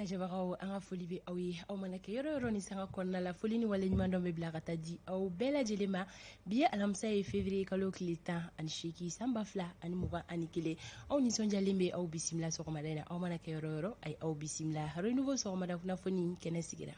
Lajɛbagaw, an ka foli bɛ aw ye, aw mana kɛ yɔrɔ yɔrɔ ni sanga kɔnɔna la. Foli ni waleɲuman dɔ bɛ bila ka taa di aw bɛɛ lajɛlen ma. Bi ye alamisa ye, février kalo tile 18, san 2021. Aw nisɔndiyalen bɛ aw bisimila sɔgɔmada in na. Aw mana kɛ yɔrɔ yɔrɔ, a ye aw bisimila Renouveau sɔgɔmada kunnafoni kɛnɛ sigira.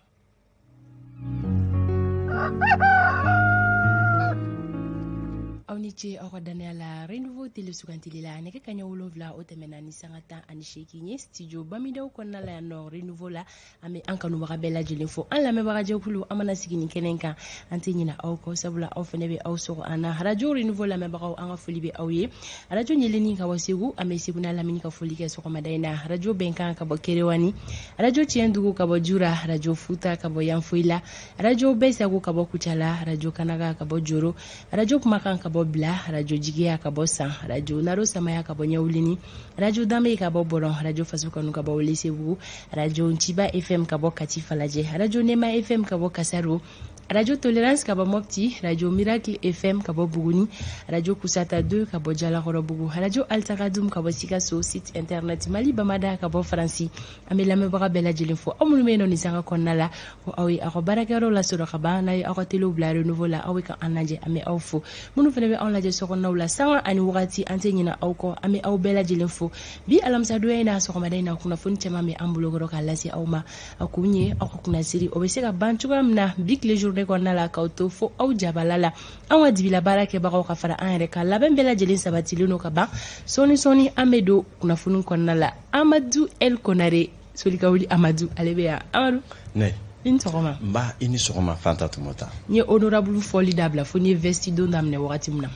Aw ni ce aw ka dannaya la Renouveau télé sugantili la. Nɛgɛ kaɲɛ 7, o tɛmɛna ni sanga 18 ye studio Bamidaw kɔnɔna la yan nɔ Renouveau la. An bɛ an kanubaga bɛɛ lajɛlen fo, an lamɛnbagajɛkulu. An mana sigi nin kɛnɛ kan, an tɛ ɲina aw kɔ, sabula aw fana bɛ aw sɔgɔ an na. Radio Renouveau lamɛnbagaw, an ka foli bɛ aw ye. Radio Ɲɛlɛni ka bɔ Segu, an bɛ Segu n'a lamini ka foli kɛ sɔgɔmada in na. Radio Bɛnkan ka bɔ Kerewani, Radio Tiɲɛdugu ka bɔ Jura, Radio Futa ka bɔ Yanfoyila, Radio Bɛɛ ka bɔ Kucala, Radio Kanaga ka bɔ Joro, Radio Kumakan ka bɔ Bila, Radio Jigiya ka bɔ San, Radio Naro Samaya ka bɔ Ɲɛwulini, Radio Danbe ka bɔ Bɔlɔn, Radio Faso Kanu ka bɔ Welesebugu, Radio Nciba FM ka bɔ Kati Falajɛ, Radio Nema FM ka bɔ Kasaro, Radio Tolérance ka bɔ Mopti, Radio Miracle FM ka bɔ Buguni, Radio Kusata 2 ka bɔ Jalakɔrɔbugu, Radio Altakadum ka bɔ Sikaso, site internet Mali Bamada ka bɔ Faransi. An bɛ lamɛnbaga bɛɛ lajɛlen fo, aw minnu bɛ yen nɔ nin sanga kɔnɔna la, ko aw ye aw ka baarakɛyɔrɔ lasɔrɔ ka ban, n'a ye aw ka telew bila Renouveau la, aw bɛ ka an lajɛ, an bɛ aw fo. Minnu fana bɛ anw lajɛ sokɔnɔnaw la sanga ani wagati, an tɛ ɲinɛ aw kɔ, an bɛ aw bɛɛ lajɛlen fo. Bi alamisadonya in na, sɔgɔmada in na, kunnafoni caman bɛ an bolokɔrɔ k'a lase aw ma. A kun ye aw ka kunnasiri o bɛ se ka ban cogoya min na bi tile journée kɔnɔna la, k'aw to fo aw jabala la. An ka dibila baara kɛbagaw ka fara an yɛrɛ ka labɛn bɛɛ lajɛlen sabatilen don ka ban. Sɔɔni sɔɔni an bɛ don kunnafoni kɔnɔna la. Amadu El Konare, Solikawuli Amadu, ale bɛ yan. Amadu, ne i ni sɔgɔma. N ba, i ni sɔgɔma, Fanta Tumota. N ye honorable fɔli dabila fo n ye veste don daminɛ wagati min na.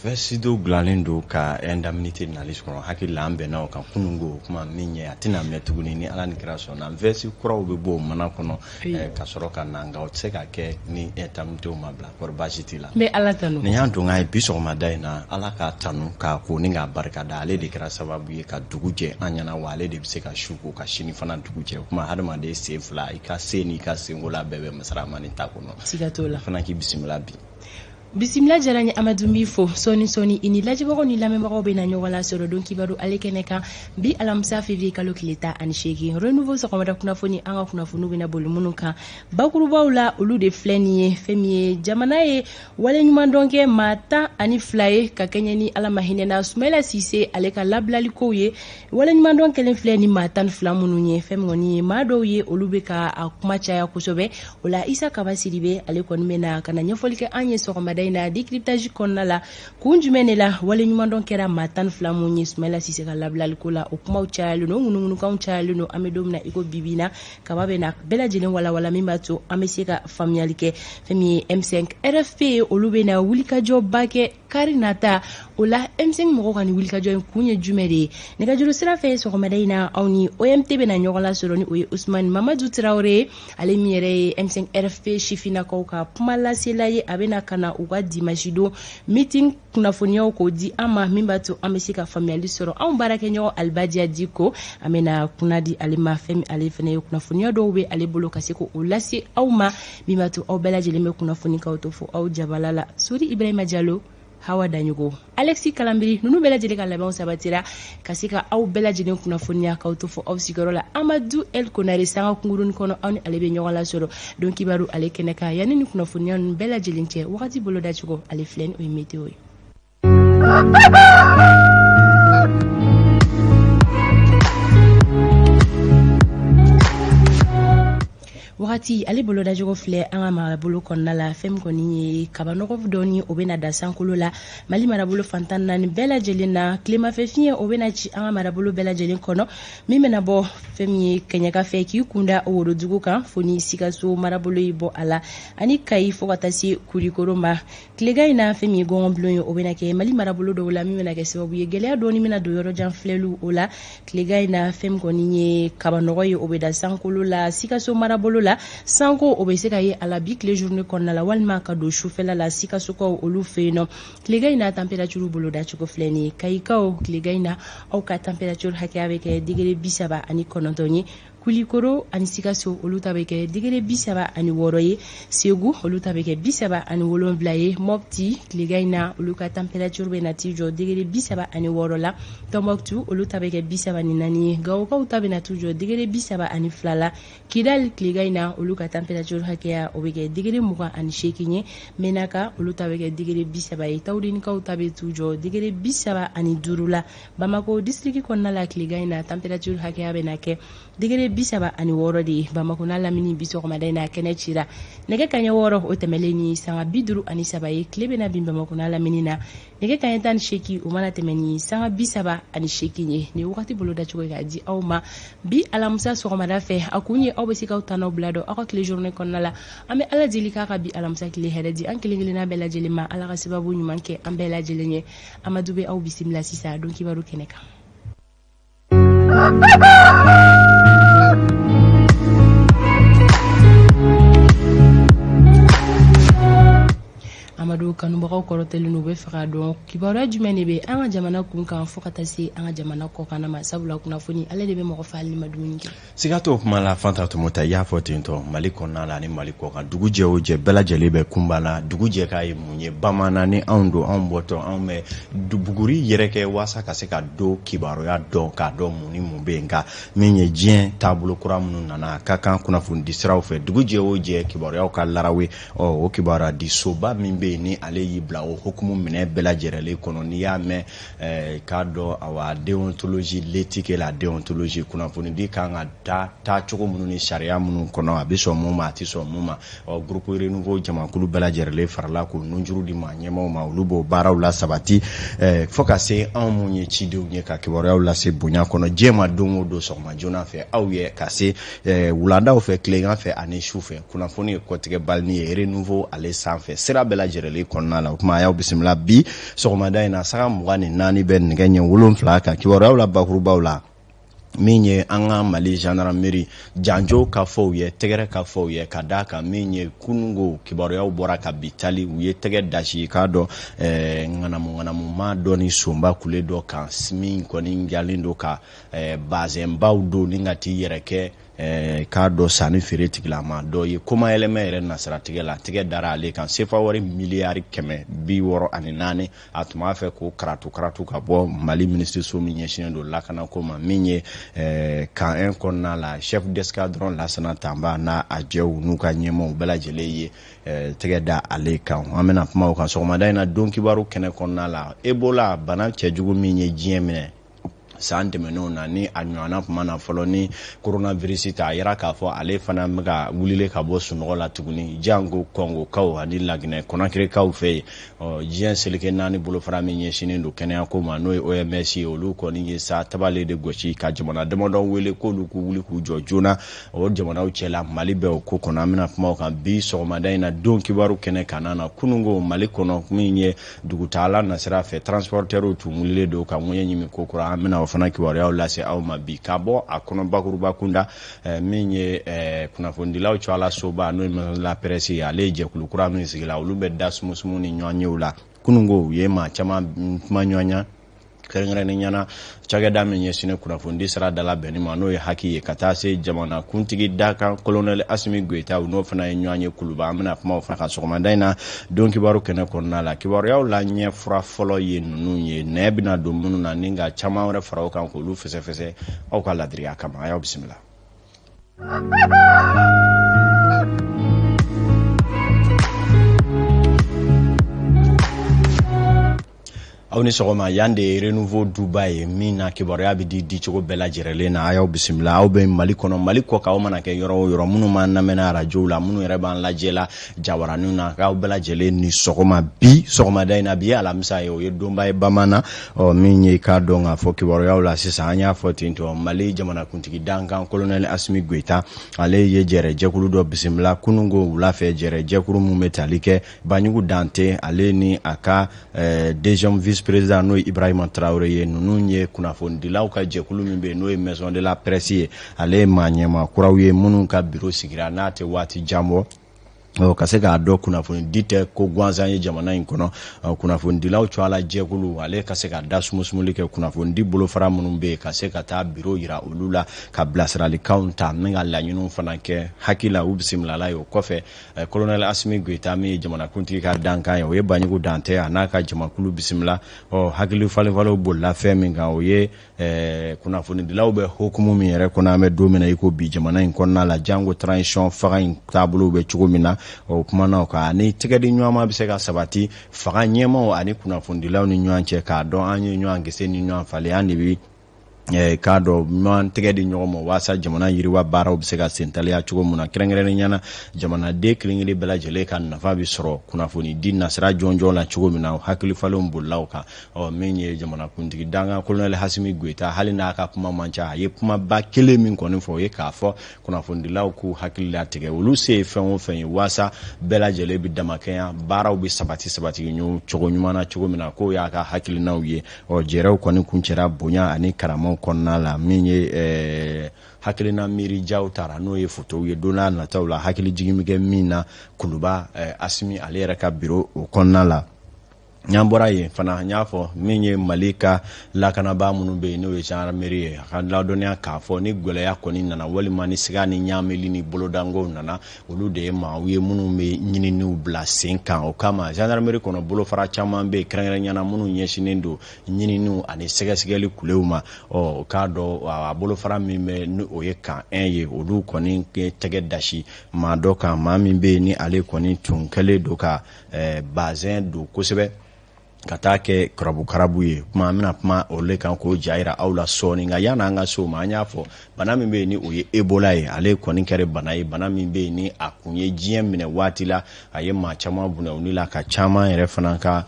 Veste dɔw dilannen don ka indemnité nali kɔnɔ. Hakili la, an bɛnna o kan kunun ko kuma min ɲɛ, a tɛna mɛn tuguni ni Ala ni kira sɔnna. Veste kuraw bɛ bɔ o mana kɔnɔ ka sɔrɔ ka na, nka o tɛ se ka kɛ ni indemnité ma bila. Kɔri baasi t'i la? N bɛ Ala tanu. Nin y'an don ye bi sɔgɔmada in na. Ala k'a tanu k'a ko ni k'a barikada. Ale de kɛra sababu ye ka dugu jɛ an ɲɛna, wa ale de bɛ se ka su ko ka sini fana dugu jɛ. O kuma, hadamaden sen fila, i ka se n'i ka senko la, bɛɛ bɛ masaramani ta kɔnɔ. Siga t'o la. Fana k'i bisimila bi. Bisimila diyara n ye, Amadu. B'i fo. Sɔɔni sɔɔni, i ni lajɛbagaw ni lamɛnbagaw bɛ na ɲɔgɔn lasɔrɔ don kibaru ale kɛnɛ kan. Bi alamisa, février kalo tile 18, Renouveau sɔgɔmada kunnafoni, an ka kunnafoniw bɛna boli minnu kan bakurubaw la, olu de filɛ nin ye. Fɛn min ye jamana ye waleɲumandɔn kɛ maa 12 ye ka kɛɲɛ ni Ala ma hinɛna Sumayila Sise ale ka labilalikow ye, waleɲumandɔn kelen filɛ ni maa 12 minnu ye. Fɛn min kɔni ye maa dɔw ye, olu bɛ ka a kuma caya kosɛbɛ. O la, Isa Kaba Sidibe, ale kɔni bɛ na ka na ɲɛfɔli kɛ an ye sɔgɔmada in na décryptage kɔnɔna la, kun jumɛn de la waleɲumandɔn kɛra maa 12 mun ye Sumayila Sise ka labilaliko la. O kumaw cayalen don, ŋunuŋunukanw cayalen don. An bɛ don min na i ko bibi na, Kaba bɛ na bɛɛ lajɛlen walawala min b'a to an bɛ se ka faamuyali kɛ. Fɛn min ye M5 RFP ye, olu bɛ na wulikajɔba kɛ kari nata. O la, M5 mɔgɔw ka nin wulikajɔ in kun ye jumɛn de ye? Nɛgɛjuru sira fɛ sɔgɔmada in na, aw ni OMT bɛ na ɲɔgɔn lasɔrɔ, ni o ye Usumani Mamadu Tarawele ye, ale min yɛrɛ ye M5 RFP sifinnakaw ka kuma lasela ye. A bɛna ka na u ka dimanche don meeting kunnafoniyaw k'o di an ma, min b'a to an bɛ se ka faamuyali sɔrɔ. Anw baarakɛɲɔgɔn Alibadiya Diko, an bɛna kunna di ale ma. Fɛn min ale fana ye kunnafoniya dɔw bɛ ale bolo ka se k'o lase aw ma, min b'a to aw bɛɛ lajɛlen bɛ kunnafoni k'aw to fo aw jabala la. Sori Ibrahima Jalo, Hawa Daɲogo, Alexis Kalambiri, ninnu bɛɛ lajɛlen ka labɛnw sabatira ka se ka aw bɛɛ lajɛlen kunnafoniya k'aw to fo aw sigiyɔrɔ la. Amadu El Konare, sanga kunkurunin kɔnɔ, aw ni ale bɛ ɲɔgɔn lasɔrɔ don kibaru ale kɛnɛ kan. Yanni ni kunnafoniya ninnu bɛɛ lajɛlen cɛ, wagati bolodacogo ale filɛ ni o ye météo ye. Wagati ale bolodacogo filɛ an ka marabolo kɔnɔna la. Fɛn min kɔni ye kabanɔgɔ dɔɔni, o bɛna da sankolo la Mali marabolo fan 14 bɛɛ lajɛlen na. Tilemafɛ fiɲɛ, o bɛna ci an ka marabolo bɛɛ lajɛlen kɔnɔ, min bɛna bɔ fɛn min ye kɛɲɛka fɛ k'i kunda Worodugu kan, fo ni Sikaso marabolo yi bɔ a la ani Kayi, fo ka taa se Kulikoro ma. Tilegan in na, fɛn min ye gɔngɔnbulon ye, o bɛna kɛ Mali marabolo dɔw la, min bɛna kɛ sababu ye gɛlɛya dɔɔni bɛna don yɔrɔjan filɛliw o la. Tilegan in na, fɛn min kɔni ye kabanɔgɔ ye, o bɛ da sankolo la Sikaso marabolo la. Sanko, o bɛ se ka ye a la bi tile journée kɔnɔna la, walima ka don sufɛla la Sikasokaw olu fɛ yen nɔ. Tilegan in na, température bolodacogo filɛ nin ye. Kayikaw, tilegan in na, aw ka température hakɛya bɛ kɛ degré 39 ye. Kulikoro ani Sikaso olu ta bɛ kɛ degré 36 ye. Segu olu ta bɛ kɛ 37 ye. Mopti tilegan in na olu ka température bɛ na t'i jɔ degré 36 la. Tɔnbɔkutu olu ta bɛ kɛ 34 ye. Gawokaw ta bɛ na t'u jɔ degré 32 la. Kidali tilegan in na olu ka température hakɛya o bɛ kɛ degré 28 ye. Menaka olu ta bɛ kɛ degré 30 ye. Tawudenikaw ta bɛ t'u jɔ degré 35 la. Bamako district kɔnɔna la tilegan in na température hakɛya bɛ na kɛ degré 36 de ye. Bamako n'a lamini bi sɔgɔmada in na kɛnɛ cira nɛgɛ kaɲɛ 6 o tɛmɛlen ni sanga 53 ye. Tile bɛna bin Bamako n'a lamini na nɛgɛ kaɲɛ 18 o mana tɛmɛ ni sanga 38 ye. Nin wagati bolodacogo ye k'a di aw ma bi alamisa sɔgɔmada fɛ. A kun ye aw bɛ se k'aw tanaw bila dɔn aw ka tile journée kɔnɔna la. An bɛ Ala deli k'a ka bi alamisa tile hɛrɛ di an kelen kelenna bɛɛ lajɛlen ma. Ala ka sababu ɲuman kɛ an bɛɛ lajɛlen ye. Amadu bɛ aw bisimila sisan don kibaru kɛnɛ kan. Amadu, kanubagaw kɔrɔtɛlen u bɛ fɛ k'a dɔn kibaruya jumɛn de bɛ an ka jamana kun kan fo ka taa se an ka jamana kɔkanna ma, sabula kunnafoni ale de bɛ mɔgɔ fa hali ma dumuni kɛ. Siga t'o kuma la, Fanta Tɔmɔta. I y'a fɔ ten tɔ, Mali kɔnɔna la ni Mali kɔkan, dugu jɛ o jɛ, bɛɛ lajɛlen bɛ kunba la. Dugu jɛ k'a ye mun ye bamanan ni anw don, anw bɔtɔ, anw bɛ buguri yɛrɛ kɛ waasa ka se ka don kibaruya dɔn, k'a dɔn mun ni mun bɛ yen. Nka min ye diɲɛ taabolo kura minnu nana, a ka kan kunnafonidi siraw fɛ, dugu jɛ o jɛ, kibaruyaw ka larawe. Ɔ o kibaruya di soba min bɛ yen, ni ale y'i bila o hukumu minɛ bɛɛ lajɛlen kɔnɔ, n'i y'a mɛn k'a dɔn, awa, déontologie, l'éthique et la déontologie, kunnafonidi kan ka taa taacogo minnu ni sariya minnu kɔnɔ, a bɛ sɔn mun ma, a tɛ sɔn mun ma. Ɔ groupe Renouveau jamakulu bɛɛ lajɛlen farala k'u nunjuru di maa ɲɛmaaw ma, olu b'o baaraw la sabati fo ka se anw mun ye cidenw ye ka kibaruyaw lase bonya kɔnɔ diɲɛ ma don o don, sɔgɔma joona fɛ aw ye, ka se wuladaw fɛ, tilegan fɛ ani su fɛ. Kunnafoni ye kɔtigɛ balini ye Renouveau ale sanfɛ sira bɛɛ lajɛlen kɔnɔna la. O tuma, a y'aw bisimila bi sɔgɔmada in na, sanga 24 bɛ nɛgɛ ɲɛ 7 kan. Kibaruyaw la bakurubaw la, min ye an ka Mali gendarmerie janjo ka fɔw ye, tɛgɛrɛ ka fɔw ye, ka d'a kan min ye kunungo kibaruyaw bɔra ka bi tali, u ye tɛgɛ dasi k'a dɔn ŋanamu ŋanamuma dɔ ni sonba kule dɔ kan, min kɔni jalen don ka bazɛnbaw don ni ka t'i yɛrɛ kɛ k'a dɔn sanni feere tigilama dɔ ye. Komayɛlɛmɛ yɛrɛ nasiratigɛ la, tɛgɛ dara ale kan sefa wari miliyari 164, a tun b'a fɛ k'o karatu karatu ka bɔ Mali minisiriso min ɲɛsinnen don lakanako ma. Min ye camp 1 kɔnɔna la, chef d'escadron Lasana Tanba n'a a jɛw n'u ka ɲɛmaaw bɛɛ lajɛlen ye tɛgɛ da ale kan. An bɛna kuma o kan sɔgɔmada in na don kibaru kɛnɛ kɔnɔna la. Ebola bana cɛjugu min ye diɲɛ minɛ san tɛmɛnenw na, ni a ɲɔgɔnna tuma na fɔlɔ ni coronavirus ta, a yira k'a fɔ ale fana bɛ ka wulile ka bɔ sunɔgɔ la tuguni, janko Kɔngokaw ani Laginɛ Kɔnakirikaw fɛ yen. Ɔ diɲɛ seleke naani bolofara min ɲɛsinnen don kɛnɛyako ma, n'o ye OMS ye, olu kɔni ye sa tabale de gosi ka jamana damadɔ wele k'olu k'u wuli k'u jɔ joona. O jamanaw cɛla, Mali bɛ o ko kɔnɔ. An bɛna kuma o kan bi sɔgɔmada in na don kibaru kɛnɛ kan na. Kunungo, Mali kɔnɔ, min ye dugutaala nasira fɛ, transportɛriw tun wulilen don ka ŋuɲɛ ɲimi ko kura. An bɛna o fana kibaruyaw lase aw ma bi ka bɔ a kɔnɔ bakuruba kunda. Min ye kunnafonidilaw cɔla soba, n'o ye Maison de la presse ye, ale ye jɛkulu kura min sigila, olu bɛ da sumusumu ni ɲɔgɔnyew la. Kunungo, u ye maa caman kuma ɲɔgɔnya, kɛrɛnkɛrɛnnenya na cakɛda min ɲɛsinnen kunnafonidi sira dalabɛnni ma, n'o ye HAC ye, ka taa se jamana kuntigi dakan kolonɛli Asimi Goyita, n'o fana ye ɲɔgɔn ye Kuluba. An bɛna kuma o fana kan sɔgɔmada in na don kibaru kɛnɛ kɔnɔna la. Kibaruyaw la ɲɛ fura fɔlɔ ye ninnu ye, nɛ bɛna don minnu na ni ka caman wɛrɛ fara o kan k'olu fɛsɛfɛsɛ aw ka ladiriya kama. A y'aw bisimila. Aw ni sɔgɔma. Yan de ye Renouveau duba ye, min na kibaruya bɛ di dicogo bɛɛ lajɛrɛlen na. A y'aw bisimila, aw bɛ Mali kɔnɔ, Mali kɔ kan, aw mana kɛ yɔrɔ o yɔrɔ, minnu b'an lamɛnna arajow la, minnu yɛrɛ b'an lajɛ la jabaraninw na, k'aw bɛɛ lajɛlen ni sɔgɔma. Bi sɔgɔmada in na, bi ye alamisa ye, o ye donba ye bamanan. Ɔ min ye k'a dɔn k'a fɔ kibaruyaw la sisan, an y'a fɔ ten tɔ, Mali jamanakuntigi dankan kolonɛli Asimi Goyita, ale ye jɛrɛ jɛkulu dɔ bisimila kunungo wula fɛ. Jɛrɛ jɛkulu min bɛ tali kɛ Banjugu Dante, ale ni a ka deuxième vice président, n'o ye Ibrahima Traoré ye, ninnu ye kunnafonidilaw ka jɛkulu min bɛ yen, n'o ye Maison de la presse ye, ale ye maa ɲɛmaa kuraw ye minnu ka bureau sigira n'a tɛ waati jan bɔ. Ka se k'a dɔn kunnafonidi tɛ ko gansan ye jamana in kɔnɔ. Kunnafonidilaw tɔgɔ la jɛkulu, ale ka se ka da sumusumuli kɛ kunnafonidi bolofara minnu bɛ yen, ka se ka taa biro yira olu la, ka bilasiralikanw ta min ka laɲiniw fana kɛ. Hakili la, u bisimilala ye. O kɔfɛ, colonel Asimi Goyita, min ye jamanakuntigi ka dankan ye, o ye Banjugu Dantɛ a n'a ka jamakulu bisimila. Ɔ hakili falenfalenw bolila fɛn min kan, o ye kunnafonidilaw bɛ hukumu min yɛrɛ kɔnɔ an bɛ don min na i ko bi jamana in kɔnɔna la, janko transition fanga in taabolo bɛ cogo min na. O kumana o kan, ani tɛgɛdi ɲɔgɔnma bɛ se ka sabati fanga ɲɛmaaw ani kunnafonidilaw ni ɲɔgɔn cɛ, k'a dɔn an ye ɲɔgɔn gese ni ɲɔgɔn falen, an de bɛ k'a dɔn ɲɔgɔn tɛgɛ di ɲɔgɔn ma waasa jamana yiriwa baaraw bɛ se ka sentaliya cogo min na, kɛrɛnkɛrɛnnenya na jamanaden kelen-kelen bɛɛ lajɛlen ka nafa bɛ sɔrɔ kunnafoni di nasira jɔnjɔn la cogo min na. O hakili falenw bolila o kan. Ɔ min ye jamanakuntigi dankan colonel Asimi Goyita, hali n'a ka kuma man ca, a ye kumaba kelen min kɔni fɔ, o ye k'a fɔ kunnafonidilaw k'u hakili latigɛ, olu se ye fɛn o fɛn ye waasa bɛɛ lajɛlen bɛ damakɛnya, baaraw bɛ sabati sabati cogo ɲuman na cogo min na, k'o y'a ka hakilinaw ye. Ɔ jɛrɛw kɔni kuncɛra bonya ani karamaw kɔnɔna la. Min ye hakilina miiri jaw taara, n'o ye fotow ye, don n'a nataw la hakili jigin bɛ kɛ min na Kuluba, Asimi ale yɛrɛ ka biro o kɔnɔna la. N'an bɔra yen fana, n y'a fɔ, min ye Mali ka lakanabaa minnu bɛ yen, n'o ye gendarmerie ye, a ka ladɔnniya k'a fɔ ni gɛlɛya kɔni nana, walima ni siga ni ɲaamili ni bolodankow nana, olu de ye maaw ye minnu bɛ ɲininiw bila sen kan. O kama, gendarmerie kɔnɔ bolofara caman bɛ yen, kɛrɛnkɛrɛnnenya na minnu ɲɛsinnen don ɲininiw ani sɛgɛsɛgɛli kulew ma. Ɔ k'a dɔn a bolofara min bɛ ni o ye camp 1 ye, olu kɔni tɛgɛ dasi maa dɔ kan, maa min bɛ yen ni ale kɔni tun kɛlen don ka bazɛn don kosɛbɛ ka taa kɛ karabukarabu ye. Kuma an bɛna kuma olu kan k'o ja yira aw la sɔɔni. Nka yanni an ka se o ma, an y'a fɔ, bana min bɛ yen ni o ye Ebola ye, ale kɔni kɛra bana ye, bana min bɛ yen ni a kun ye diɲɛ minɛ waati la, a ye maa caman bɔnɛ u ni la, ka caman yɛrɛ fana ka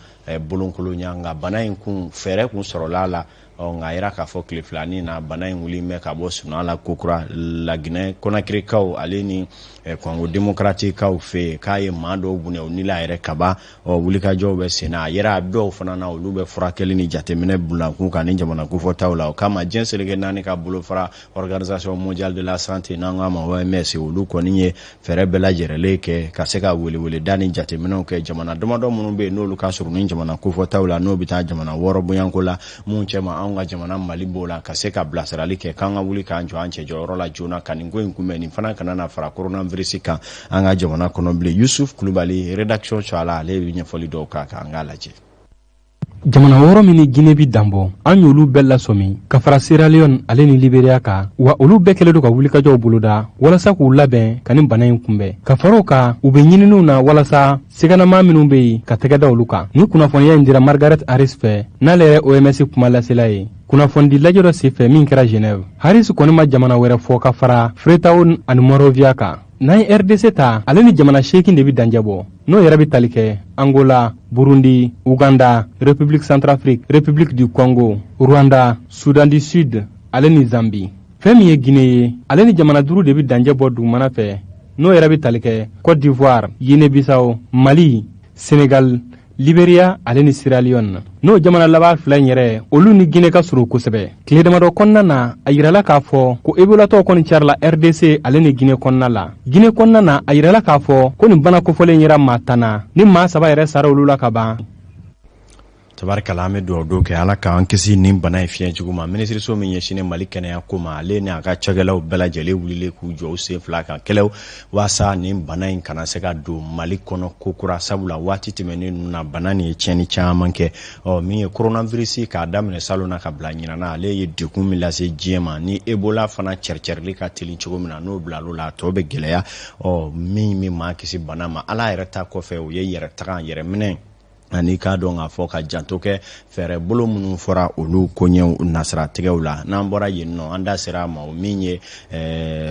bolonkolonya. Nka bana in kun fɛɛrɛ kun sɔrɔla a la. Ɔ nka a yira k'a fɔ tile filanin na, bana in wuli bɛ ka bɔ sunɔgɔ la kokura Laginɛ Kɔnakirikaw ale ni Kɔngo démocratiquekaw fɛ yen, k'a ye maa dɔw bɔnɛ u ni la yɛrɛ kaban. Ɔ wulikajɔw bɛ sen na. A yɛrɛ a dɔw fana na, olu bɛ furakɛli ni jateminɛ bilankun kan ni jamana kofɔtaw la. O kama, diɲɛ seleke naani ka bolofara Organisation mondiale de la santé, n'an k'a ma OMS, olu kɔni ye fɛɛrɛ bɛɛ lajɛlen kɛ ka se ka weleweleda ni jateminɛw kɛ jamana damadɔ minnu bɛ yen n'olu ka surun ni jamana kofɔtaw la, n'o bɛ taa jamana 6 bonyanko la, mun cɛma anw ka jamana Mali b'o la, ka se ka bilasirali kɛ k'an ka wuli k'an jɔ an cɛ jɔyɔrɔ la joona ka nin ko in kunbɛn, nin fana kana na fara coronavirus kan an ka jamana kɔnɔ bilen. Yusuf Kulubali, rédaction la, ale bɛ ɲɛfɔli dɔw k'a kan, an k'a lajɛ. Jamana 6 min ni Guinée bi danbɔ, an y'olu bɛɛ lasɔmi ka fara Sierra Leone ale ni Liberia kan. Wa olu bɛɛ kɛlen don ka wulikajɔw boloda walasa k'u labɛn ka nin bana in kunbɛn. Ka fara o kan, u bɛ ɲininiw na walasa siganama minw be yen, ka tɛgɛ da olu kan. Ni kunnafoniya in dira Margaret Harris fɛ, n'ale yɛrɛ OMS kumalasela ye, kunnafonidi lajɛ dɔ senfɛ min kɛra Genève. Harris kɔni ma jamana wɛrɛ fɔ ka fara Freetown ani Monrovia kan. N'an ye RDC ta, ale ni jamana 8 de bɛ danjɛ bɔ, n'o yɛrɛ bɛ tali kɛ Angola, Burundi, Uganda, République Centrafrique, République du Congo, Rwanda, Soudan du Sud ale ni Zambi. Fɛn min ye Guinée ye, ale ni jamana 5 de bɛ danjɛ bɔ dugumana fɛ, n'o yɛrɛ bɛ tali kɛ Côte d'Ivoire, Guinée Bissau, Mali, Sénégal, Liberia ale ni Sierra Leone. N'o jamana laban fila in yɛrɛ, olu ni Guinée ka surun kosɛbɛ. Tile damadɔ kɔnɔna na, a yirala k'a fɔ ko ebolatɔw kɔni carila RDC ale ni Guinée kɔnɔna la. Guinée kɔnɔna na, a yirala k'a fɔ ko nin bana kofɔlen yera maa 10 na, ni maa 3 yɛrɛ sara olu la ka ban. Tabarikala, an bɛ dugawu don kɛ, Ala k'an kisi nin bana in fiɲɛ jugu ma. Minisiriso min ɲɛsinnen Mali kɛnɛya ko ma, ale ni a ka cakɛlaw bɛɛ lajɛlen wulilen k'u jɔ u sen fila kan kɛlɛw waasa nin bana in kana se ka don Mali kɔnɔ kokura, sabula waati tɛmɛnen ninnu na, bana nin ye tiɲɛni caman kɛ. Ɔ min ye coronavirus, k'a daminɛ salon na ka bila ɲinan, ale ye degun min lase diɲɛ ma, ni Ebola fana cɛricɛrili ka teli cogo min na, n'o bilal'o la, a tɔ bɛ gɛlɛya. Ɔ min bɛ maa kisi bana ma, Ala yɛrɛ ta kɔfɛ, o ye yɛrɛ taga, yɛrɛ minɛ, ani k'a dɔn k'a fɔ ka janto kɛ fɛɛrɛ bolo minnu fɔra olu koɲɛw nasiratigɛw la. N'an bɔra yen nɔ, an da sera a ma, o min ye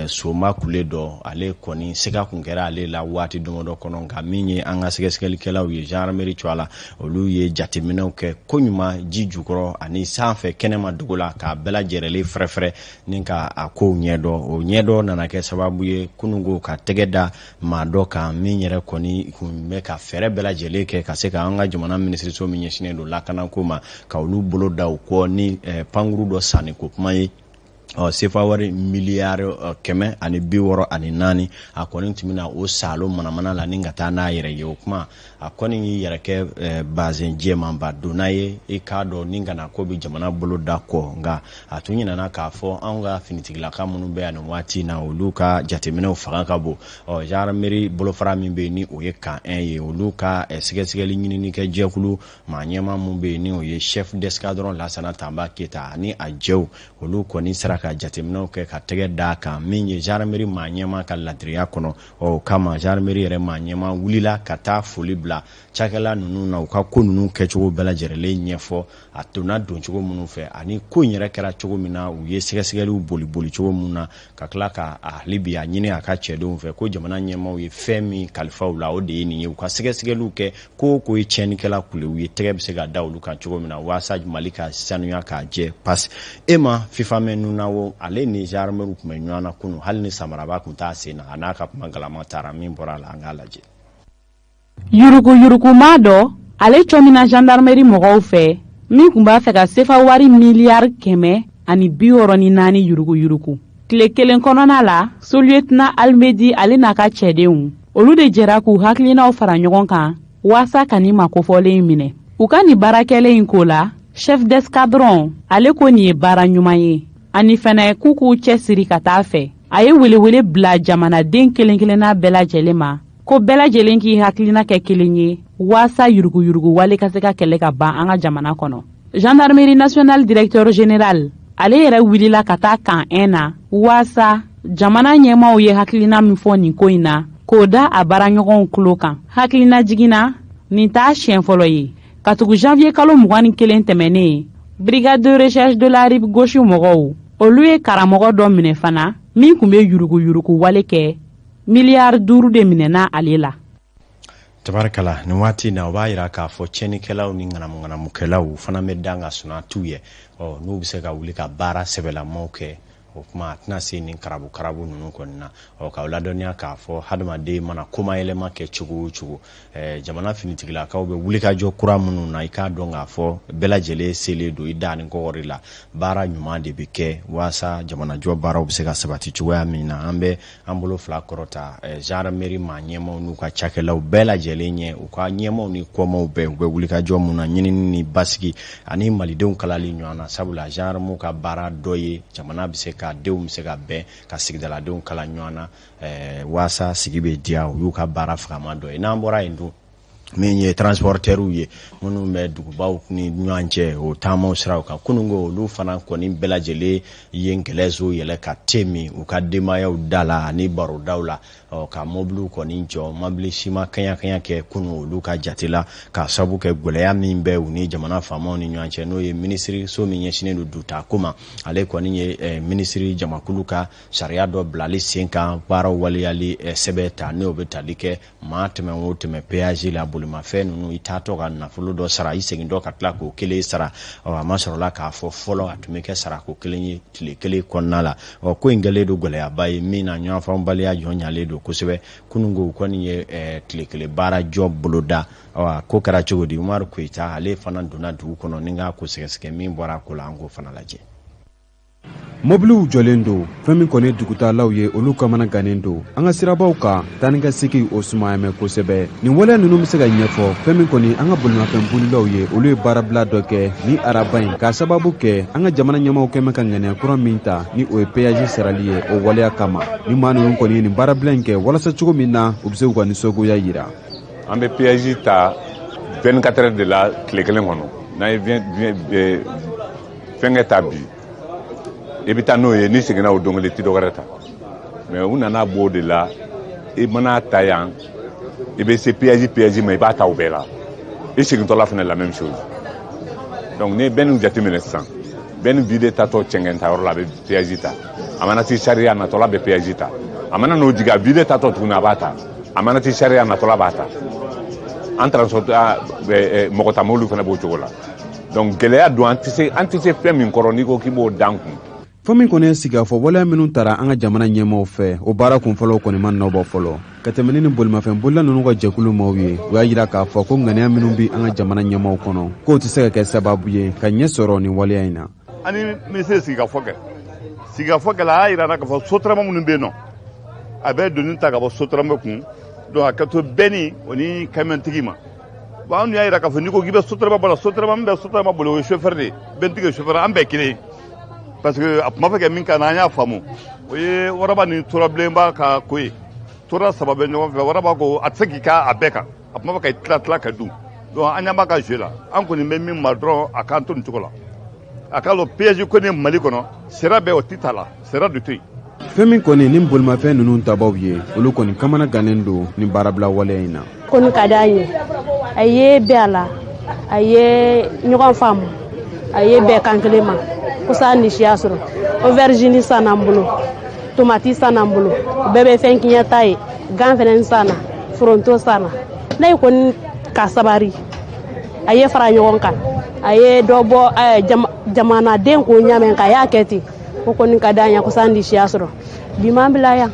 soma kule dɔ, ale kɔni siga kun kɛra ale la waati damadɔ kɔnɔ. Nka min ye an ka sɛgɛsɛgɛlikɛlaw ye, gendarmerie cogoya la, olu ye jateminɛw kɛ koɲuman ji jukɔrɔ ani sanfɛ kɛnɛma dugu la, k'a bɛɛ lajɛrɛlen fɛrɛfɛrɛ ni ka a kow ɲɛdɔn. O ɲɛdɔn nana kɛ sababu ye kununko ka tɛgɛ da maa dɔ kan, min yɛrɛ kɔni kun bɛ ka fɛɛrɛ bɛɛ lajɛlen kɛ ka se ka an ka jamana minisiriso min ɲɛsinnen don lakanako ma, ka olu bolo da u kɔ ni pankuru dɔ sanni ko kuma ye. Ɔ, sefa wari miliyari 164, a kɔni tun bɛna o saalo manamana la ni ka taa n'a yɛrɛ ye. O kuma, a kɔni y'i yɛrɛ kɛ bazɛn jɛmanba donna ye, i k'a dɔn ni kana ko bɛ jamana bolo da kɔ. Nka a tun ɲinana k'a fɔ anw ka finitigilaka minnu bɛ yan nin waati in na, olu ka jateminɛw fanga ka bon. Ɔ, gendarmerie bolofara min bɛ yen, ni o ye camp 1 ye, olu ka sɛgɛsɛgɛli ɲininikɛ jɛkulu maa ɲɛmaa mun bɛ yen, ni o ye chef d'escadron Lasana Tanba Keyita ani a jɛw, olu kɔni sera ka jateminɛw kɛ ka tɛgɛ d'a kan min ye gendarmerie maa ɲɛmaa ka ladiriya kɔnɔ. Ɔ, o kama gendarmerie yɛrɛ maa ɲɛmaa wulila ka taa foli bila cakɛla ninnu na, u ka ko ninnu kɛcogo bɛɛ lajɛlen ɲɛfɔ, a donna doncogo minnu fɛ ani ko in yɛrɛ kɛra cogo min na, u ye sɛgɛsɛgɛliw boli boli cogo min na, ka tila ka hali bi a ɲini a ka cɛdenw fɛ ko jamana ɲɛmaaw ye fɛn min kalifa u la, o de ye nin ye, u ka sɛgɛsɛgɛliw kɛ, ko o ko ye tiɲɛnikɛla kule u ye, tɛgɛ bɛ se ka da olu kan cogo min na, waasa Mali ka sanuya k'a jɛ. Pas e ma Fifamɛ Nunawo, ale ni gendarmerie tun bɛ ɲɔgɔn na kunun, hali ni samaraba tun t'a sen na, a n'a ka kuma galama taara. Min bɔra a la, an k'a lajɛ. Yuruguyurugumaa dɔ, ale cɔmina gendarmerie mɔgɔw fɛ, min tun b'a fɛ ka sefa wari miliyari 164 yuruguyurugu tile kelen kɔnɔna la. Sous-lieutenant Almedi, ale n'a ka cɛdenw, olu de jɛra k'u hakilinaw fara ɲɔgɔn kan waasa ka nin makofɔlen in minɛ. U ka nin baara kɛlen in ko la, chef d'escadron, ale ko nin ye baara ɲuman ye, ani fɛnɛ k'u k'u cɛsiri ka taa fɛ. A ye welewele bila jamanaden kelen kelenna bɛɛ lajɛlen ma ko bɛɛ lajɛlen k'i hakilina kɛ kelen ye waasa yuruguyurugu wale ka se ka kɛlɛ ka ban an ka jamana kɔnɔ. Gendarmerie nationale directeur général, ale yɛrɛ wulila ka taa camp 1 na waasa jamana ɲɛmaw ye hakilina min fɔ nin ko in na, k'o da a baaraɲɔgɔnw tulo kan. Hakilina jiginna, nin t'a siɲɛ fɔlɔ ye, katugu janvier kalo 21 tɛmɛnen, brigade de recherche de la rive gauche mɔgɔw, olu ye karamɔgɔ dɔ minɛ fana min tun bɛ yuruguyurugu wale kɛ, miliyari 5 de minɛna ale la. Tabarikala, nin waati na, o b'a yira k'a fɔ tiɲɛnikɛlaw ni ŋanamuŋanamukɛlaw fana bɛ dan ka suna t'u ye. Ɔ, n'u bɛ se ka wuli ka baara sɛbɛlamaw kɛ, o kuma a tɛna se nin karabu karabu ninnu kɔni na. Ɔ, k'aw ladɔnniya k'a fɔ hadamaden mana komayɛlɛma kɛ cogo o cogo, jamana finitigilakaw bɛ wulikajɔ kura minnu na, i k'a dɔn k'a fɔ bɛɛ lajɛlen selen don i da ni kɔgɔri la, baara ɲuman de bɛ kɛ waasa jamanajɔ baaraw bɛ se ka sabati cogoya min na. An bɛ an bolo fila kɔrɔta gendarmerie maa ɲɛmaw n'u ka cakɛlaw bɛɛ lajɛlen ɲɛ, u ka ɲɛmaw ni kɔmaw bɛɛ, u bɛ wulikajɔ mun na ɲinini ni basigi ani malidenw kalali ɲɔgɔn na, sabula gendarmew ka baara dɔ ye jamana bɛ se ka denw bɛ se ka bɛn ka sigidaladenw kala ɲɔgɔn na, waasa sigi bɛ diya. O y'u ka baara fagama dɔ ye. N'an bɔra yen dun, min ye transportɛriw ye minnu bɛ dugubaw ni ɲɔgɔn cɛ, o taamaw siraw kan, kununko olu fana kɔni bɛɛ lajɛlen ye gɛlɛso yɛlɛ ka te min u ka denbayaw da la ani barodaw la. Ɔ, ka mobiliw kɔni jɔ, mobili si ma kaɲa kaɲa kɛ kunu olu ka jate la, k'a sababu kɛ gɛlɛya min bɛ u ni jamana faamaw ni ɲɔgɔn cɛ, n'o ye minisiri so min ɲɛsinnen don duta ko ma. Ale kɔni ye minisiri jamakulu ka sariya dɔ bilali sen kan, baaraw waleyali sɛbɛn ta, n'o bɛ tali kɛ maa tɛmɛ o tɛmɛ péage la, bolimafɛn ninnu, i taatɔ ka nafolo dɔ sara, i segintɔ ka tila k'o kelen sara. Ɔ, a ma sɔrɔla k'a fɔ fɔlɔ a tun bɛ kɛ sarako kelen ye tile kelen kɔnɔna la. Ɔ, ko in kɛlen don gɛlɛyaba ye min na ɲɔgɔnfanbaliya jɔn ɲalen don kosɛbɛ. Kununko kɔni ye tile kelen baara jɔ boloda. Ɔ, a ko kɛra cogo di? Umaru Koyita, ale fana donna dugu kɔnɔ ni k'a ko sɛgɛsɛgɛ. Min bɔra a ko la, an k'o fana lajɛ. Mobiliw jɔlen don, fɛn min kɔni dugutalaw ye, olu kamana gannen don. An ka sirabaw kan, taa ni ka segi o sumayamɛ kosɛbɛ. Nin waleya ninnu bɛ se ka ɲɛfɔ fɛn min kɔni an ka bolimafɛn bolilaw ye, olu ye baarabila dɔ kɛ ni araba in, k'a sababu kɛ an ka jamana ɲɛmaw kɛmɛ ka ŋaniya kura min ta, ni o ye péage sarali ye, o waleya kama. Ni maa ninnu kɔni ye nin baarabila in kɛ walasa cogo min na u bɛ se k'u ka nisɔngoya yira. An bɛ péage ta 24 heures de la tile kelen kɔnɔ. N'an ye fɛnkɛ ta bi, i bɛ taa n'o ye, n'i seginna o don kelen, i tɛ dɔ wɛrɛ ta. Mais u nana bɔ o de la, i mana ta yan, i bɛ se péage ma, i b'a ta o bɛɛ la. I segintɔla fana, la même chose. Donc ni bɛɛ n'u jateminɛ sisan, bɛɛ ni vide tatɔ cɛncɛn ta yɔrɔ la, a bɛ péage ta. A mana ti sariya natɔla bɛ péage ta. A mana n'o jigin, a vide tatɔ tuguni, a b'a ta. A mana ti sariya natɔla b'a ta. An transport mɔgɔ ta mobili fana b'o cogo la. Donc gɛlɛya don, an tɛ se fɛn min kɔrɔ, n'i ko k'i b'o dan kun. Fɛn min kɔni ye sigikafɔ waleya minnu tara an ka jamana ɲɛmaw fɛ, o baara kun fɔlɔw kɔni ma nɔbɔ fɔlɔ. Ka tɛmɛ ni bolimafɛn bolila ninnu ka jɛkulu maaw ye, u y'a yira k'a fɔ ko ŋaniya minnu bi an ka jamana ɲɛmaw kɔnɔ, k'o tɛ se ka kɛ sababu ye ka ɲɛ sɔrɔ nin waleya in na. Ani minisiri sigikafɔ kɛ. Sigikafɔ kɛla, a y'a yira n na k'a fɔ Sotrama minnu bɛ yen nɔ, a bɛ doni ta ka bɔ Sotrama kun, donc a ka to bɛɛ ni o ni kamiyɔntigi ma. Bon, an dun y'a yira k'a fɔ n'i ko k'i bɛ Sotrama bɔ la, Sotrama min bɛ Sotrama bolo, o ye chauffeur de ye, bɛntigi ye chauffeur, an bɛɛ kelen ye. Parce que a tun b'a fɛ ka min k'an na, an y'a faamu, o ye waraba ni turabilenba ka ko ye. Tora saba bɛ ɲɔgɔn fɛ, waraba ko a tɛ se k'i k'a bɛɛ kan, a tun b'a fɛ ka tila tila ka dun. Donc an ɲɛ b'a ka jeu la. An kɔni bɛ min ma dɔrɔn, a k'an to nin cogo la, a k'a lɔn péage ko ni Mali kɔnɔ sira bɛɛ o tɛ ta la, sira de to yen. Fɛn min kɔni ni bolimafɛn ninnu tabaw ye, olu kɔni kamana gannen don ni baarabila waleya in na. Kɔni ka d'an ye, a ye bɛn a la, a ye ɲɔgɔn faamu, a ye bɛn kan kelen ma kosa ni siya sɔrɔ. Aubergine san an bolo, tomati san an bolo, o bɛɛ bɛ fɛn kiɲɛta ye, gan fɛnɛ san na, foronto san na. Ne ye kɔni ka sabari, a ye fara ɲɔgɔn kan, a ye dɔ bɔ jamanaden ko ɲamɛ ka y'a kɛ ten, o kɔni ka d'an ye kosa ni siya sɔrɔ bi m'an bila yan.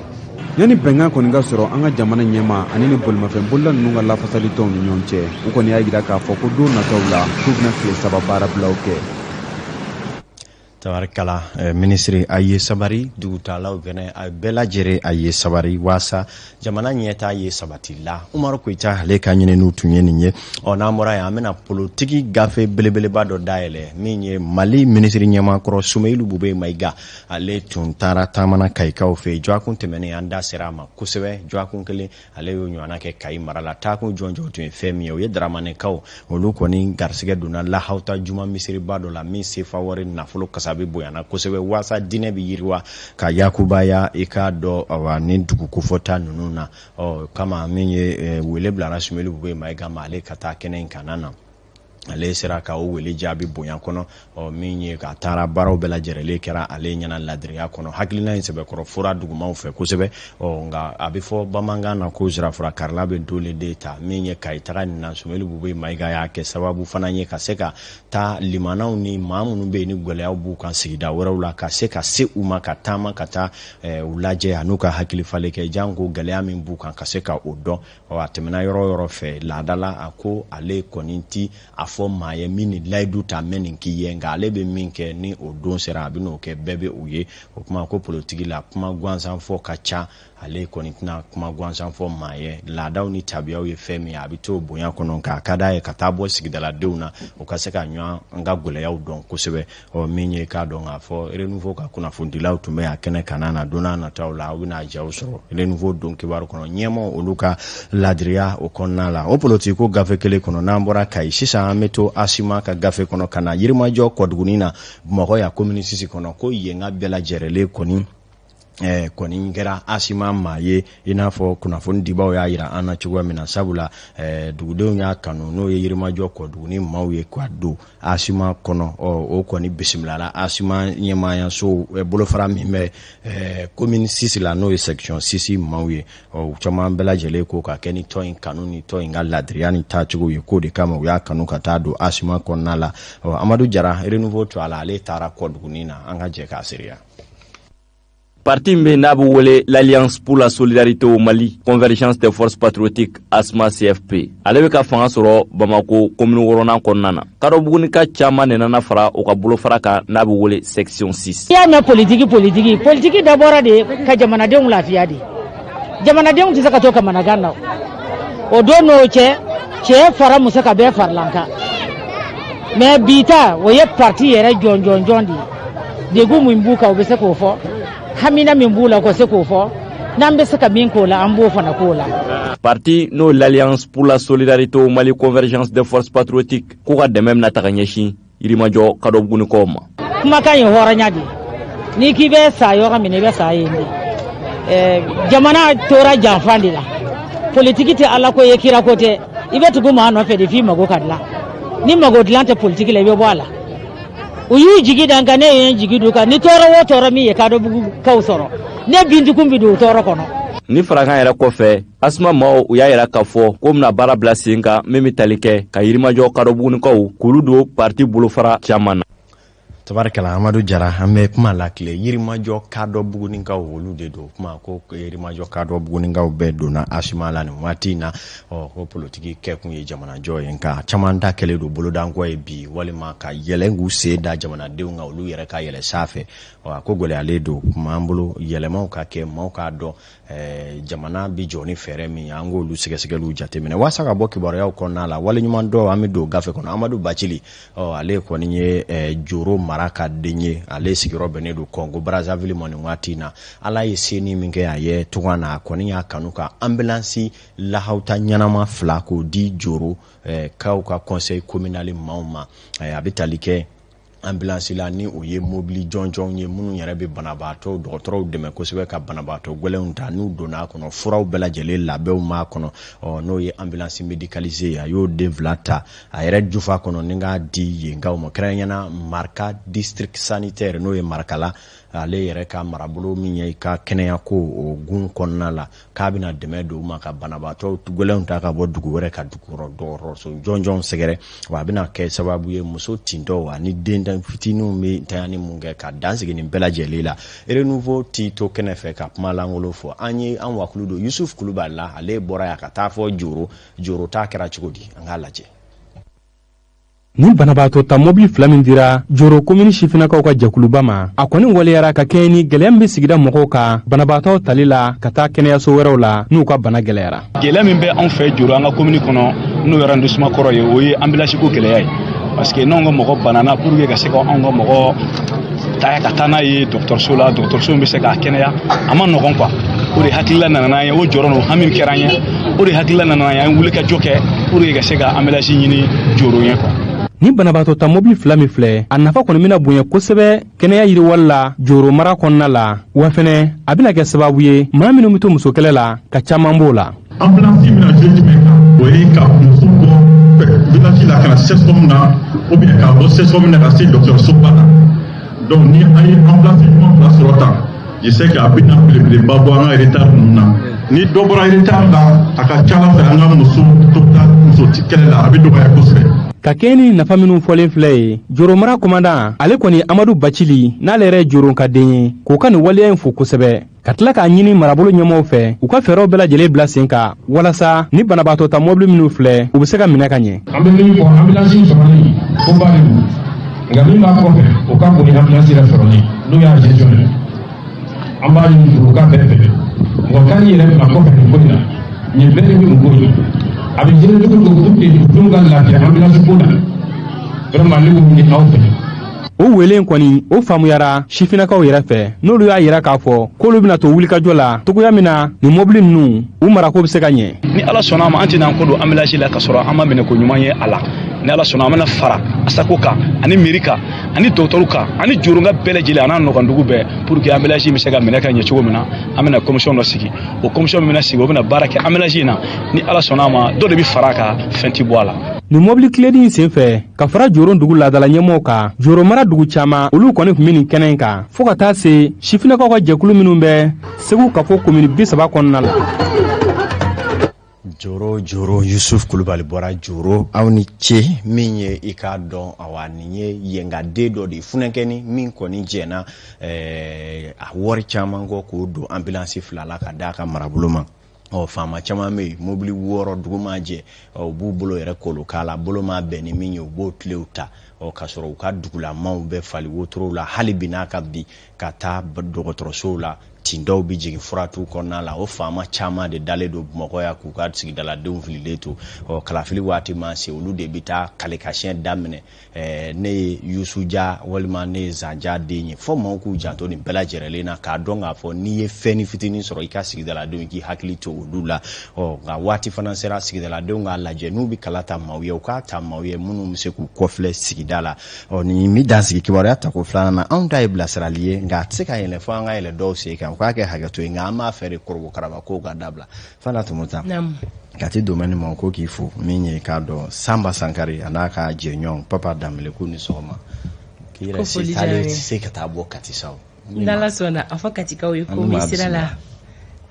Yanni bɛnkan kɔni ka sɔrɔ an ka jamana ɲɛma ani ni bolimafɛn bolila ninnu ka lafasalitɔnw ni ɲɔgɔn cɛ, u kɔni y'a jira k'a fɔ ko don nataw la, k'u bɛna tile 3 baarabilaw kɛ. Tabarikala, minisiri, a ye sabari, dugutalaw fɛnɛ, a bɛɛ lajɛlen a ye sabari waasa jamana ɲɛta ye sabati la. Umaru Koyita, ale ka ɲininiw tun ye nin ye. Ɔ, n'an bɔra yen, an bɛna politiki gafe belebeleba dɔ dayɛlɛ min ye Mali minisiri ɲɛmakɔrɔ Sumeyilu Bube Mayiga, ale tun taara taamana Kayikaw fɛ yen dɔgɔkun tɛmɛnen. An da sera a ma kosɛbɛ dɔgɔkun kelen, ale y'o ɲɔgɔnna kɛ Kayi mara la. Taakun jɔnjɔn tun ye fɛn min ye, o ye Daramanekaw, olu kɔni garisigɛ donna Lahawuta juma misiriba dɔ la min sefa wari nafolo kasabi bonyana kosɛbɛ waasa diinɛ bɛ yiriwa ka yakubaya i k'a dɔn, awa, ni dugu kofɔta ninnu na. Ɔ kama min ye wele bilara Sumeyilu Bube Mayiga ma, ale ka taa kɛnɛ in kana na, ale sera ka o wele jaabi bonya kɔnɔ. Ɔ, min ye ka taara, baaraw bɛɛ lajɛrɛlen kɛra ale ɲɛna ladiriya kɔnɔ. Hakilina in sɛbɛkɔrɔ fora dugumaw fɛ kosɛbɛ. Ɔ, nka a bɛ fɔ bamanankan na ko zirafura karila bɛ dole den ta. Min ye Kayi taga nin na, Sumeyilu Bube Mayiga y'a kɛ sababu fana ye ka se ka taa limanaw ni maa minnu bɛ yen ni gɛlɛyaw b'u kan sigida wɛrɛw la, ka se ka se u ma, ka taama ka taa u lajɛ an'u ka hakili falen kɛ, janko gɛlɛya min b'u kan, ka se ka o dɔn. Ɔ, a tɛmɛna yɔrɔ o yɔrɔ fɛ laada la, a ko ale kɔni ti a fɔ maa ye min ni layidu ta mɛ nin k'i ye, nka ale bɛ min kɛ, ni o don sera, a bɛ n'o kɛ, bɛɛ bɛ o ye. O kuma ko politiki la, kuma gansan fɔ ka ca, ale kɔni tɛna kuma gansan fɔ maa ye. Laadaw ni tabiyaw ye fɛn min ye, a bɛ to bonya kɔnɔ, k'a ka d'a ye ka taa bɔ sigidaladenw na, o ka se ka ɲɔgɔn an ka gɛlɛyaw dɔn kosɛbɛ. Ɔ, min ye k'a dɔn k'a fɔ Renouveau ka kunnafonidilaw tun bɛ a kɛnɛ kana na, don n'a nataw la, aw bɛna jaw sɔrɔ Renouveau don kibaru kɔnɔ, ɲɛmaaw olu ka ladiriya o kɔnɔna la, o politiki ko gafe kelen kɔnɔ. N'an bɔra Kayi sisan, an bɛ to Asima ka gafe kɔnɔ ka na Yirimajɔ Kɔduguni na, Bamakɔ yan, commune 6 kɔnɔ, ko yen ka bɛɛ lajɛrɛlen kɔni kɛra Asima maa ye, i n'a fɔ kunnafoni dibaw y'a yira an na cogoya min na. Sabula dugudenw y'a kanu, n'o ye Yirimajɔ Kɔduguni maaw ye, ka don Asima kɔnɔ. Ɔ, o kɔni bisimilala Asima ɲɛmaayaso bolofara min bɛ commune 6 la, n'o ye section 6 maaw ye. Ɔ, u caman bɛɛ lajɛlen ko ka kɛ ni tɔn in kanu ni tɔn in ka ladiriya ni taacogo ye, k'o de kama u y'a kanu ka taa don Asima kɔnɔna la. Ɔ, Amadu Jara, Renouveau to a la, ale taara Kɔduguni na, an ka jɛ k'a seereya. Parti min n'a bɛ wele l'Alliance pour la solidarité au Mali, Convergence des forces patriotiques, ASMA CFP, ale bɛ ka fanga sɔrɔ Bamako commune wɔɔrɔnan kɔnɔna na. Kadɔbugunika caman de nana fara u ka bolofara kan n'a bɛ wele section 6. I y'a mɛn politiki, politiki, politiki dabɔra de ka jamanadenw lafiya de. Jamanadenw tɛ se ka to kamanagan na. O don n'o cɛ, cɛ fara muso ka bɛɛ faralan kan. Mais bi ta, o ye parti yɛrɛ jɔnjɔnjɔn de ye. Degun min b'u kan, u bɛ se k'o fɔ. Hamina min b'u la, u ka se k'o fɔ. N'an bɛ se ka min k'o la, an b'o fana k'o la. Parti n'o l'Alliance pour la solidarité au Mali, Convergence des forces patriotiques, k'u ka dɛmɛ bɛna ta ka ɲɛsin Yirimajɔ Kadɔbugunikaw ma. Kumakan ye hɔrɔnya de ye. N'i k'i bɛ sa yɔrɔ min na, i bɛ sa yen de. Jamana tora janfan de la. Politiki tɛ Ala ko ye, kira ko tɛ. I bɛ tugu maa nɔfɛ de f'i mago ka dilan. Ni mago dilan tɛ politiki la, i bɛ bɔ a la. U y'u jigi da n kan, ne ye n jigi d'u kan. Ni tɔɔrɔ o tɔɔrɔ min ye Kadɔbugukaw sɔrɔ, ne bintukun bɛ don o tɔɔrɔ kɔnɔ. Ni farakan yɛrɛ kɔfɛ, Asuma maaw u y'a yira k'a fɔ ko bɛna baara bila sen kan min bɛ tali kɛ ka Yirimajɔ Kadɔbugunikaw k'olu don parti bolofara caman na. Tabarikala Amadu Jara, an bɛ kuma la tile Yirimajɔ kadɔ Buguninkaw olu de don kuma ko Yirimajɔ kadɔ Buguninkaw bɛɛ donna ASUMA la nin waati in na. Ɔ ko politiki kɛkun ye jamanajɔ ye, nka caman ta kɛlen don bolodankɔ ye bi, walima ka yɛlɛn k'u sen da jamanadenw kan, olu yɛrɛ ka yɛlɛ sanfɛ. Ɔ a ko gɛlɛyalen don kuma an bolo, yɛlɛmaw ka kɛ, maaw k'a dɔn jamana bi jɔ ni fɛɛrɛ min ye, an k'olu sɛgɛsɛgɛliw jateminɛ walasa ka bɔ kibaruyaw kɔnɔna la. Waleɲuman dɔn, an bɛ don gafe kɔnɔ. Amadu Bacili, ɔ ale kɔni ye Joro mara ka den ye, ale sigiyɔrɔ bɛnnen don Kɔngo Brazzaville ma nin waati in na. Ala ye seni min kɛ a ye tunga na, a kɔni y'a kanu ka ambulance lahawuta ɲɛnama 2 k'o di Joro kaw ka conseil communal maaw ma. A bɛ tali kɛ ambulance la, ni o ye mobili jɔnjɔnw ye minnu yɛrɛ bɛ banabaatɔ dɔgɔtɔrɔw dɛmɛ kosɛbɛ ka banabaatɔ gɛlɛnw ta n'u donna a kɔnɔ, furaw bɛɛ lajɛlen labɛnw b'a kɔnɔ. Ɔ n'o ye ambulance médicalisée ye, a y'o den 2 ta a yɛrɛ jufa kɔnɔ ni k'a di yenkaw ma, kɛrɛnkɛrɛnnenya Maraka district sanitaire, n'o ye Marakala ale yɛrɛ ka marabolo min ye ka kɛnɛya ko o gun kɔnɔna la, k'a bɛna dɛmɛ don u ma ka banabaatɔ gɛlɛnw ta ka bɔ dugu wɛrɛ ka dugu dɔgɔtɔrɔso jɔnjɔn sɛgɛrɛ. Wa a bɛna kɛ sababu ye muso tintɔw ani den fitininw bɛ ntanyani mun kɛ ka dan sigi nin bɛɛ lajɛlen la. Renouveau ti to kɛnɛ fɛ ka kuma lankolon fɔ an ye, an wakulu don Yusuf Kulubali la, ale bɔra yan ka taa fɔ Joro. Joro ta kɛra cogo di? An k'a lajɛ. Nin banabaatɔ ta mɔbili 2 min dira Joro komini sifinnakaw ka jɛkuluba ma, a kɔni waleyara ka kɛɲɛ ni gɛlɛya min bɛ sigida mɔgɔw kan banabaatɔw tali la ka taa kɛnɛyaso wɛrɛw la n'u ka bana gɛlɛyara. Gɛlɛya min bɛ anw fɛ Joro an ka komini kɔnɔ, n'o ye arrondissement kɔrɔ ye, o ye ambulance ko gɛlɛya ye, parce que n'anw ka mɔgɔ banana, pour que ka se ka anw ka mɔgɔ ta ka taa n'a ye dɔgɔtɔrɔso la, dɔgɔtɔrɔso min bɛ se k'a kɛnɛya, a ma nɔgɔn quoi. O de hakilila nana n'an ye, o jɔrɔ n'o hami kɛra an ye, o de hakilila nana n'an ye, an ye wuli ka jɔ kɛ pour que ka se ka ambulance ɲini Joro ye quoi. Ni banabaatɔ ta mobili 2 min filɛ, a nafa kɔni bɛna bonya kosɛbɛ kɛnɛya yiriwali la Joro mara kɔnɔna la. Wa fɛnɛ a bɛna kɛ sababu ye maa minnu bɛ to musokɛlɛ la, ka caman b'o la. Ambulance bɛna jouer jumɛn kan? O ye ka muso bɔ village la ka na CSCOM na, ou bien k'a bɔ CSCOM na ka se dɔgɔtɔrɔsoba la. Donc ni an ye ambulance ɲuman 2 sɔrɔ tan, je sais que a bɛna belebeleba bɔ an ka retard ninnu na. Ni dɔ bɔra retard la, a ka ca ala fɛ an ka muso to muso kɛlɛ la, a bɛ dɔgɔya kosɛbɛ. Ka kɛɲɛ ni nafa minnu fɔlen filɛ ye, Joro mara commandant, ale kɔni Amadu Bacili, n'ale yɛrɛ ye Joro ka den ye, k'o ka nin waleya in fo kosɛbɛ, ka tila k'a ɲini marabolo ɲɛmɔgɔw fɛ u ka fɛɛrɛw bɛɛ lajɛlen bila sen kan walasa ni banabaatɔ ta mɔbili minnu filɛ, u bɛ se ka minɛ ka ɲɛ. An bɛ min fɔ, ambulance sɔrɔli ko ba de don, nka min b'a kɔfɛ, o ka bon ni ambulance yɛrɛ sɔrɔli, n'o y'a gestion ye. An b'a ɲini Joroka bɛɛ fɛ, mɔgɔ ka n'i yɛrɛ bila kɔfɛ nin ko in na. Nin bɛɛ de bɛ nin ko in, a bɛ gérer cogo cogo pour que dugudenw ka lafiya ambulance ko la, vraiment ne b'o ɲini aw fɛ. O wele kɔni, o faamuyara sifinnakaw yɛrɛ fɛ, n'olu y'a yira k'a fɔ k'olu bɛna to wulikajɔ la togoya min na nin mɔbili ninnu u marako bɛ se ka ɲɛ. Ni Ala sɔnna a ma, an tɛna an kɔ don ambulance la ka sɔrɔ an ma minɛ ko ɲuman ye a la. Ni Ala sɔnna, an bɛna fara ASACO kan ani mairie kan ani dɔgɔtɔrɔw kan ani Joronka bɛɛ lajɛlen a n'a nɔgɔndugu bɛɛ, pour que ambulance bɛ se ka minɛ ka ɲɛ cogo min na. An bɛna commission dɔ sigi, o commission min bɛna sigi, o bɛna baara kɛ ambulance in na. Ni Ala sɔnna a ma, dɔ de bɛ fara a kan, fɛn tɛ bɔ a la. Nin mɔbili tilenin in sen fɛ, ka fara Joro dugu laadala ɲɛmɔgɔw kan, Joro mara dugu caman, olu kɔni tun bɛ nin kɛnɛ in kan, fɔɔ ka taa se sifinnakaw ka jɛkulu minnu bɛ Segu Kafo komini 30 kɔnɔna la. Joro, Joro, Yusuf Kulubali bɔra Joro, aw ni ce. Min ye i k'a dɔn, awa nin ye yenkaden dɔ de ye, funɛkɛni min kɔni jɛna a wari caman kɔ k'o don ambulance 2 la ka d'a ka marabolo ma. Ɔ faama caman bɛ yen, mobili 6, dugu ma jɛ, ɔ u b'u bolo yɛrɛ kolo k'a la, bolo ma bɛn ni min ye, u b'o tilew ta, ɔ k'a sɔrɔ u ka dugulamaw bɛ fali wotorow la hali bi n'a ka bi ka taa dɔgɔtɔrɔsow la, tintɔw bɛ jigin furatu kɔnɔna la. O faama caman de dalen don Bamakɔ yan k'u ka sigidaladenw fililen to. Ɔ kalafili waati ma se, olu de bɛ taa kalekasiyɛn daminɛ, ne ye Yusuja walima ne ye Zanja den ye. Fɔ maaw k'u janto nin bɛɛ lajɛlen na k'a dɔn k'a fɔ n'i ye fɛn fitinin sɔrɔ, i ka sigidaladenw, k'i hakili to olu la. Ɔ nka waati fana sera, sigidaladenw k'a lajɛ n'u bɛ kala ta maaw ye, u k'a ta maaw ye minnu bɛ se k'u kɔfilɛ sigida la. Ɔ nin bɛ dan sigi kibaruya tako filanan na. Anw ta ye bilasirali ye, nka a tɛ se ka yɛlɛ fo an ka yɛlɛ dɔw sen kan, u k'a kɛ hakɛto ye, nka an b'a fɛ de korobo karaba kow ka dabila. Fana Tumuta, Kati domaine ma ko k'i fo. Min ye k'a dɔn, Sanba Sankari a n'a ka jɛɲɔgɔn Papa Danbele, k'u ni sɔgɔma, k'i yɛrɛ se taalen se ka taa bɔ Kati sa. N'Ala sɔnna, a fɔ Katikaw ye ko n bɛ sira la.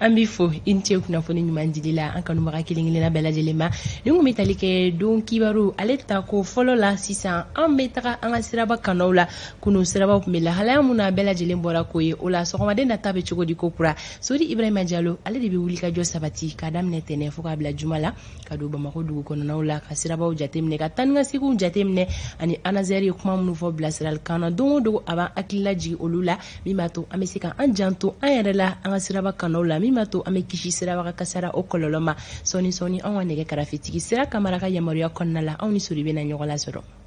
An b'i fo, i ni ce kunnafoni ɲuman dili la an kanubaga kelen kelenna bɛɛ lajɛlen ma. Nin kun bɛ tali kɛ don kibaru ale ta ko fɔlɔ la. Sisan an bɛ taga an ka siraba kannaw la. Kunun sirabaw tun bɛ lahalaya mun na, bɛɛ lajɛlen bɔra k'o ye. O la, sɔgɔmaden nata bɛ cogo di ko kura? Sori Ibrahima Jalo, ale de bɛ wuli ka jɔ sabati k'a daminɛ tɛnɛ fo k'a bila juma la, ka don Bamakɔ dugu kɔnɔnaw la, ka sirabaw jateminɛ, ka taa ni ka seginw jateminɛ, ani ANASER ye kuma minnu fɔ bilasiralikan na don o don, a b'an hakili lajigin olu la, min b'a to an bɛ se ka an janto an yɛrɛ la an ka siraba kannaw la, min b'a to an bɛ kisi siraba ka kasara o kɔlɔlɔ ma. Sɔɔni sɔɔni, anw ka nɛgɛ karafetigi Sira Kamara ka yamaruya kɔnɔna la, anw ni Sori bɛna ɲɔgɔn lasɔrɔ.